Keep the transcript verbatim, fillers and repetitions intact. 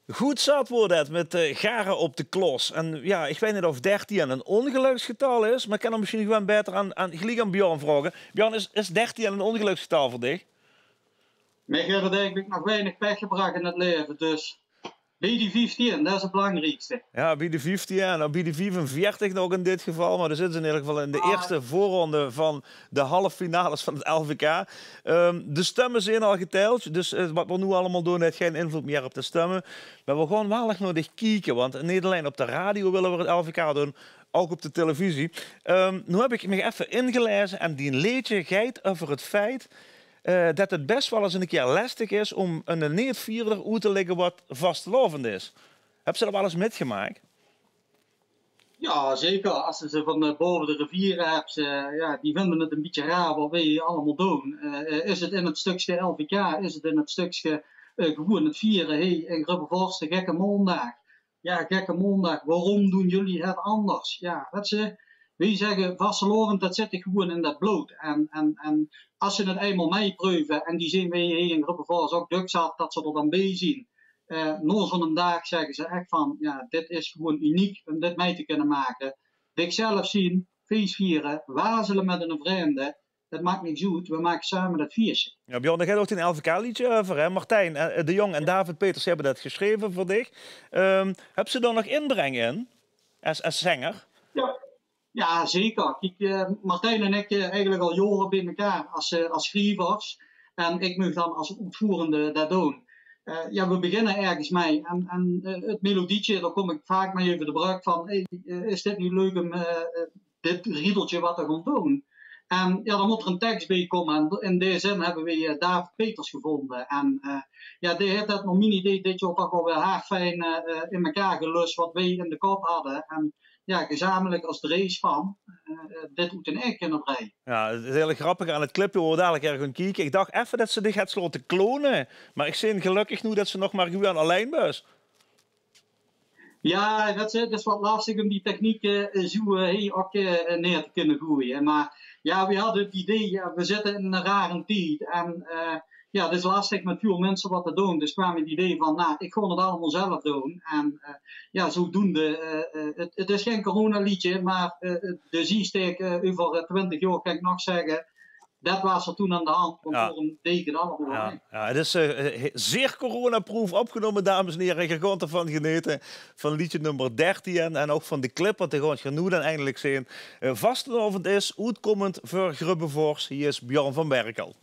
Good zat woort det mit, eh, gare op de klos. En jao, ich weit neet of dertien ein óngeluksgetal is, mer ich kin 'm mesjien gewoon baeter aan, aan, geliek aan Bjorn vraoge. Bjorn, is, is dertien ein óngeluksgetal veur dich? Mich haet 't eigelik nog weinig pech gebrach in 't laeve, dus bie die vieftien, det is 't belangriekste. Jao, bie de vieftien en bie de viefenveertig nog in dit geval. Mer dan zits se in eder geval in de ierste veurronde van de halve finales van 't L V K. Ehm, de stumme zeen al geteld, dus, eh, waat v'r noe allemaol doon, haet gein invlood mieë op de stumme. Mer v'r gaon waal ech nao dich kieke, want neet allein op de radio wille v'r 't L V K doon, ouch op de televisie. Ehm, noe höb ich mich effe ingelaeze en dien leedje geit euver 't feit, eh, det 't bès waal ins ein kier lestig is óm eine neet-vierder oet te lègke waat vastelaovend is. Höbs se det waal ins mitgemaak? Jao, zeker. Es se ze van, eh, baove de riviere höbs, eh, jao, die vinde 't ein bietje raar waat veer hie allemaol doon. Eh, eh, is 't in 't stökske L V K, is 't in 't stökske, eh, gewoon 't viere, hey, in Grubbevors de gekke maondaag. Jao, gekke maondaag, waorom doon geer 't anders? Jao, wèt se, veer zègke, vastelaovend, det zit dich gewoon in det blood. En, en, en es se 't einmaol mei preuve, en die zeen veer hie in Grubbevors ouch dök zat, det ze d'r dan bie zeen. Eh, nao zoe'n daag zègke ze ech van, jao, dit is gewoon uniek óm dit mei te kinne make. Dichzelf zeen, fees viere, wazele mit 'ne vrunj, det maak niks oet, veer make same det fieske. Jao, Bjorn, dao geit ouch dien L V K-leedje euver, hè? Martijn, eh, de Jong en David Peters höbbe det gesjreve veur dich. Ehm, höbs se dao nog inbreng in, es, es zenger? Jao. Jao, zeker. Kiek, eh, Martijn en ich, eh, eigelik al jaore bie-ein es, eh, es sjrievers. En ich maag dan es oetvoerende det doon. Eh, jao, veer beginne örges mei. En, en, eh, 't melodietje, dao kóm ich vaak mei euver de brögk van, hey, eh, is dit noe leuk óm, eh, eh, dit riedeltje waat te gaon doon? En jao, dan mót d'r eine teks bie kómme. En in dae zin höbbe veer, eh, David Peters gevónje. En, eh, jao, dae haet det nao mien idee dit jaor toch waal weer haer fijn, eh, eh, in mekaar gelös waat veer in de kop hadde. En jao, gezamelik es dreej van, eh, eh, dit oet ein eik kinne breie. Jao, 't is hiel grappig aan 't clipje, wo v'r dalik erg gaon kieke. Ich dach effe det se dich höbs laote klone, mer ich zeen gelökkig noe det se nog mer gewoon allein bös. Jao, det is, det is waat lestig óm die techniek, eh, zoe, eh, hie ouch, eh, neer te kinne goeie. Mer jao, veer hadde 't idee, jao, veer zitte in eine rare tied. En, eh, jao, 't is lestig mit väöl minse waat te doon. Dus kwaam 't idee van, nou, ich gaon 't allemaol zelf doon. En, eh, jao, zoedoende, eh, eh, 't, 't is gein coronaleedje, mer, eh, eh, de ziestaek, eh, euver, eh, twintig jaor kin ich nog zègke, det waas d'r toen aan de hand, want daorum deej ich 't allemaol. Jao, allein. Jao, 't is, eh, he-, zeer coronaproof opgenómme, dames en hiere. Geer gaot d'rvan genete, van leedje nummer dertien en ouch van de clip, want dae gaot geer noe dan eindelik zeen. Eh, vastelaovend is oetkómmend veur Grubbevors. Hie is Bjorn van Berkel.